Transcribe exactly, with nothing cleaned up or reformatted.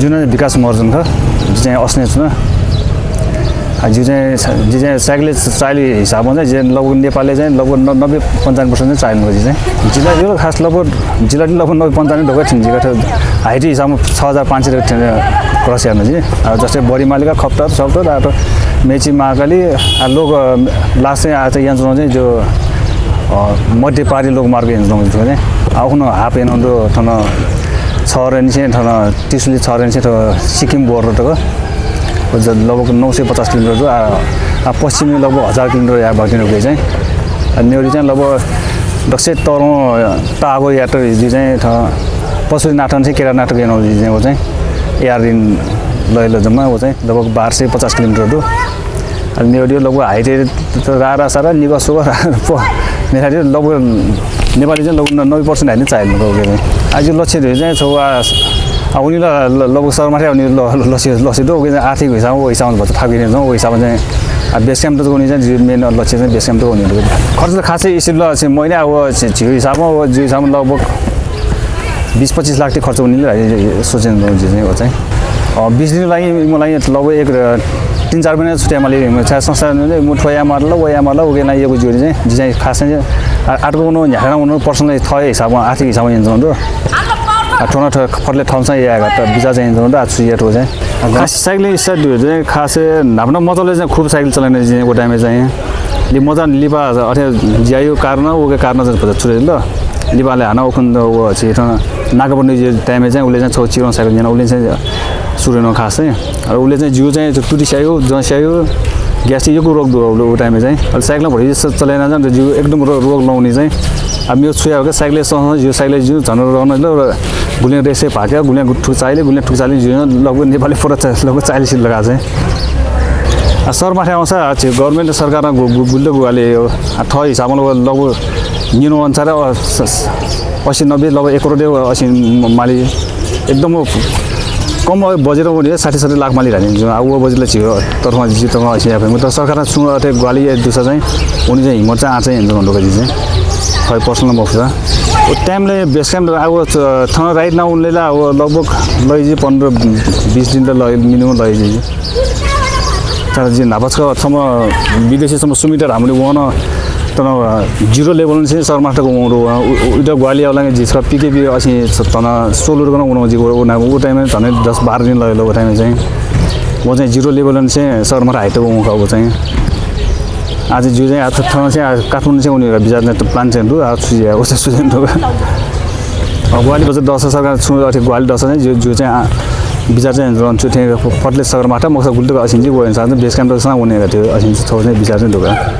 जिगु नां विकास महर्जन खः। जि चाहिँ अस्नेच नं। आ, जि चाहिँ, जि चाहिँ साइकलय् चाःहिल हिसाबमा चाहिँ जि चाहिँ लगभग नेपालय् चाहिँ लगभग न-, नब्बे पन्चानब्बे पर्सेन्ट चाहिँ चाःहिल खः जि चाहिँ। जिल्लाय् यो खास लगभग, जिल्लाय् लगभग नब्बे पन्चानब्बे ढोका थिनि जिगु height हिसाबमा छ हजार पाँच सय क्रस याना जि। आ, जस्तै बरिमालिका, खप्तर, सप्तर, आ, मेची, महाकाली, आ, लोक, आ, last चाहिँ आ, चाहिँ यंजनं चाहिँ जो, अ, मध्य पहाडी लोकमार्ग यंजनं चाहिँ, आ, उखुन्हु हाप यंजनं दु थन छहरंनिसें थन त्रिशुली छहरंनिसें थ्व सिक्किम border तक। ज-, लगभग नौ सय पचास किलोमिटर दु। आ, आ, पश्चिमय् लगभग हजार किलोमिटर याये बाकी दु चाहिँ। आ, न्ह्यःने चाहिँ लगभग दक्वसिबय् तःधंगु ताःगु यात्रा जुइ चाहिँ थ्व पशुपतिनाथंनिसें केदारनाथ तक यंजनं जुइ चाहिँ व चाहिँ air line लय् ला जम्मा व चाहिँ लगभग बाह्र सय पचास किलोमिटर दु। आ, न्ह्यःने लगभग height त रारा सारा निगः सुगः रारा प-, मेरा लगभग नेपालय् चाहिँ लगभग न-, नब्बे पर्सेन्ट height चाःहिल खः उके चाहिँ। आ, जिगु लक्ष्य धइगु चाहिँ छगू आ, आ, उलि ला ल-, लगभग सगरमाथा उलि ल-, ल-, लक्ष्य, लक्ष्य दु, उके चाहिँ आर्थिक हिसाबमा, व हिसाबमा भचा थाकुइ नि, व हिसाबमा चाहिँ, आ, base camp तक वने चाहिँ जिगु main लक्ष्य चाहिँ base camp तक वने दु। खर्च त खासै इसिल ला चाहिँ महिना अब झि-, झिगु हिसाबमा, व जिगु हिसाबमा लगभग बिस पच्चिस लाख ति खर्च वने ला सोचे नि चाहिँ व चाहिँ। अ, बिस दिनको लागि, इमिगु लागि लगभग एक, अ, तीन चार महिना छुट्यायेमाली, इमिगु चाहिँ संस्था नं, इमिगु थ्व याये माल, व याये माल, उके नं यक्व जुइ नि चाहिँ, जि चाहिँ खास चाहिँ, आ, आःतक नं न्ह्याकाः नं personal थःगु हिसाबमा, आर्थिक हिसाबमा यंजनं दु। आ, थ्व नं थ्व फतले थःम्हं यायेगु त बिचाः चाहिँ यंजनं दु, आ, छु याये थ्व चाहिँ। खास साइकल start धइगु चाहिँ खास न्हापा नं मचालय् चाहिँ खुब साइकल चलाना जि व time-य् चाहिँ। लि मचा लिपा अथे ज्याया कारणं, उके कारणं चाहिँ भचा छुटे ल। लिपालय् हानं उखुन्हु व झी थन नाकाबन्दी जुइगु time-य् चाहिँ उले चाहिँ छगू चिकन साइकल न्यन, उले चाहिँ सुरु याना खास चाहिँ। अले उले चाहिँ जिगु चाहिँ तुति स्याइगु, जँ स्याइगु, gas यक्व रोग दु व time-य् चाहिँ। अले साइकल भरि स-, चले याना चाहिँ जिगु एकदम रो-, रोग लंनि चाहिँ। अब मेगु छु याये का, साइकल स-, स-, जिगु साइकल जिगु झन रोग न ल, गुलिं race भाग्या, गुलिं थुक चाःहिल, गुलिं थुक चाःहिल, जिगु लगभग नेपालय् पुरा चा-, लगभग चाःहिल सिल लगा चाहिँ। आ, सगरमाथाय् आउँसा, आ, झी government सरकारं गु-, गु-, गुलि त ग्वाहालि याइ, आ, थः हिसाबमा लगभग निन्हु अनुसार, अ, स-, स-, असी नब्बे, लगभग एक करोड असी म-, माली। एकदम कम budget वने, साठी सत्तरी लाख माली धाने। आ, व budget ला झीगु तर्फं, झी तर्फं असी याये फइ। तर सरकारं छुं अथे ग्वाहालि याइ दुसा चाहिँ, उनी चाहिँ हिम्मत चाहिँ आः चाहिँ यंजनं दु का जि चाहिँ। खै personal मखु सा। व time-ले base camp आ, व च-, थन ride याना वनेला, व लगभग लइजि पन्ध्र बिस दिन त लइ, minimum लइजि। तर जि न्हापा छकः छम्ह विदेशी छम्ह सुमित धाःम्ह वं थन zero level निसें सगरमाथा तक वंगु दु। व, व, उइत ग्वाहालि यायेगु लागि जि छकः PKP असी थन सोलुर गनं वनागु जि व, व time-य् झन्डै दस बाह्र दिन लय् ल व time-य् चाहिँ। व चाहिँ zero level निसें सगरमाथा height तक वंगु खः व चाहिँ। आ चाहिँ जिगु चाहिँ आ थ-, थन चाहिँ आ काठमाडौं चाहिँ वनेगु बिचाः चाहिँ plan चाहिँ दु, आ छु याये, व चाहिँ सुझाव दु। अ, ग्वाहालि बचा दःसा सरकारं छुं अथे ग्वाहालि दःसा चाहिँ जिगु, जिगु चाहिँ आ, बिचाः चाहिँ रन छु थें फतले सगरमाथा मखुसा गुलि तक असिं जि व हिसाबं चाहिँ base camp तक सां वने का थ्व असिं छगू चाहिँ बिचाः चाहिँ दु का।